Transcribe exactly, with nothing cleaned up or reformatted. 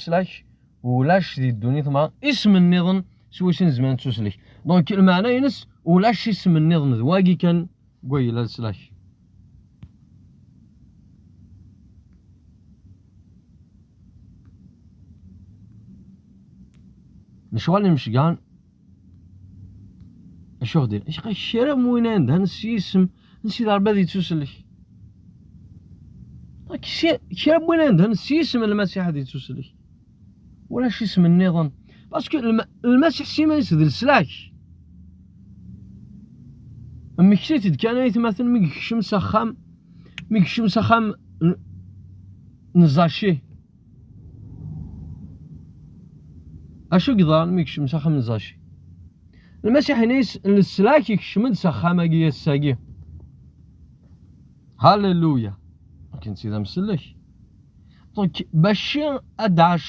leslak, ulac di ddunit ma isem nniḍen s wis i nezmer nettuslek. Donc, lmeɛna-ines, ulac isem nniḍen, d wagi kan n wayla leslak. Lecɣal imceggɛen, acu ɣ-d-yenna? Kra n win anda s yisem n Sidi Ṛebbi ad yettuslek. Kra n win anda s yisem n Lmasiḥ ad yettuslek. Ulac isem nniḍen. Parce que Lma-, Lmasiḥ s iman-is d leslak. Mmektit-d kan, aytmaten, mi yekcem s axxam, mi yekcem s axxam n, n Zaci. Acu yeḍran mi yekcem s axxam n Zaci? Lmasiḥ yenna-yas, leslak ikcem-d s axxam-agi ass-agi. Halleluya. Akken d amsellek. Donc, bac ad d-tɛac